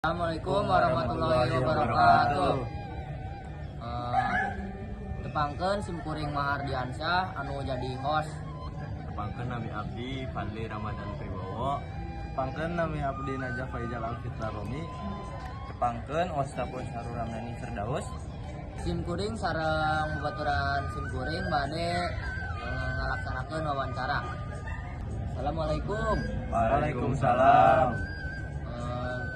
Assalamualaikum warahmatullahi wabarakatuh. Tepangkeun simkuring Mahardiansyah anu jadi host. Tepangkeun, nami abdi Fadli Ramadan Pribowo. Tepangkeun, nami abdi Najah Faizal Alfitra Romi. Tepangkeun, Wastapun Saru Ramdhani Firdaus. Simkuring sareng babaturan simkuring bade ngalaksanakeun wawancara. Assalamualaikum. Waalaikumsalam.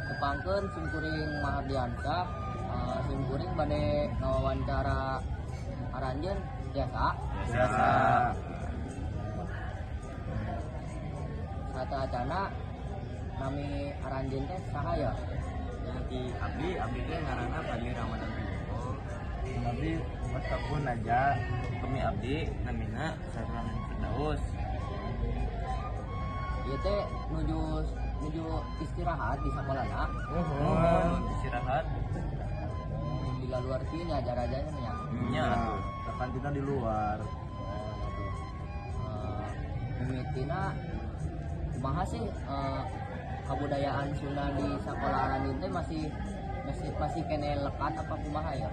Tepangkeun simkuring Mahardiansyah, simkuring bade ngawawancara aranjeun, biasa? Biasa. Sateuacana, nami aranjeun teh saha ya? Nanti abdi abdi teh ngaranna Fadli Ramadan Pribowo. Abdi Wastapun Najah. Kami abdi namina Saru Ramdhani Firdaus. Ieu teh nuju nuju istirahat di sakolana? Muhun, istirahat. Di luar kieu nya jarajanya nya? Nya atuh. Kantina di luar. Oh, gitu. Mimitina kumaha sih kabudayaan Sunda di sekolah aranjeun teh masih masih masih keneh lekat apa kumaha ya?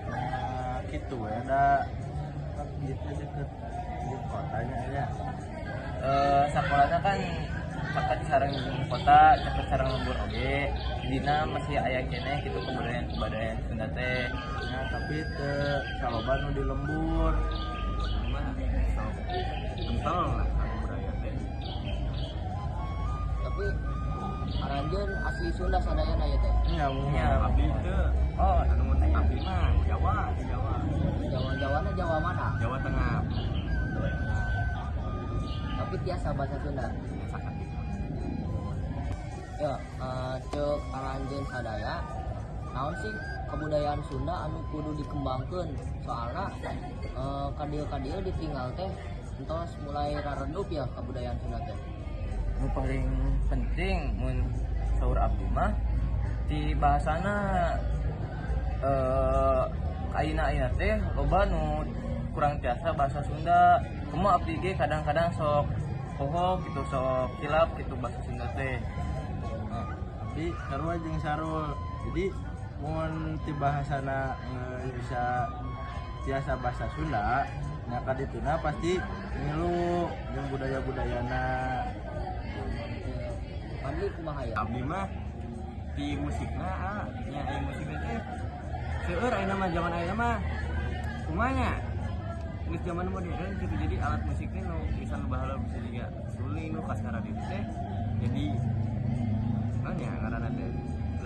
Nah, gitu ya, da kan gitu deket di kotanya ya. Sekolahnya kan caket sareng kota, caket sareng lembur oge. Jadina masih aya keneh gitu kebudayaan kebudayaan Sunda teh. Ya, tapi teu saloba nu di lembur. Mah sok kental lah budaya teh. Tapi aranjeun asli Sunda sadayana ya teh? Nya. Nya. Abdi teu. Oh, anu abdi mah Jawa, di Jawa. Jawa Jawana Jawa mana? Jawa Tengah. Tapi tiasa bahasa Sunda? Sakedik. Ya, ceuk aranjeun sadaya, naon sih kebudayaan Sunda anu kudu dikembangkeun, soalna kadieu-kadieu ditinggal teh entos mulai raredup ya kebudayaan Sunda teh? Nu paling penting mun saur abdi mah di bahasana. Ayeuna ayeuna teh loba nu kurang tiasa bahasa Sunda. Kumaha abdi ge kadang-kadang sok poho gitu, sok hilap gitu bahasa Sunda teh. Nah, abdi sarua jeung Sarul. Jadi mun ti bahasana bisa tiasa bahasa Sunda nya, kadituna pasti ngilu jeung budaya-budayana. Fadli kumaha ya? Abdi mah di musikna, ah nya, aya musikna teh seueur ayeuna mah. Zaman ayeuna mah kumaha nya, geus zaman modern gitu, jadi alat musiknya nu misal nu baheula bisa juga suling nu khas itu teh jadi naon nya ngaranna teh,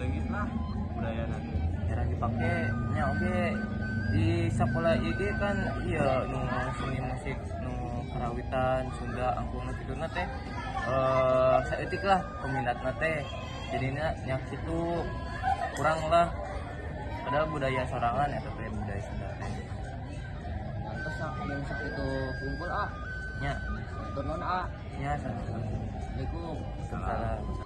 leungit lah budayana teh. Jarang dipake nya. Oke, di sekolah IG kan iya nu seni musik nu karawitan Sunda, angklung nu kituna teh saeutik lah peminatna teh, jadinya nya kitu, kurang lah, padahal budaya sorangan eta teh, budaya Sunda teh. Ngantos mun sakitu kumpul ah. Nya. Hatur nuhun ah. Nya, sama-sama. Assalamualaikum. Salam.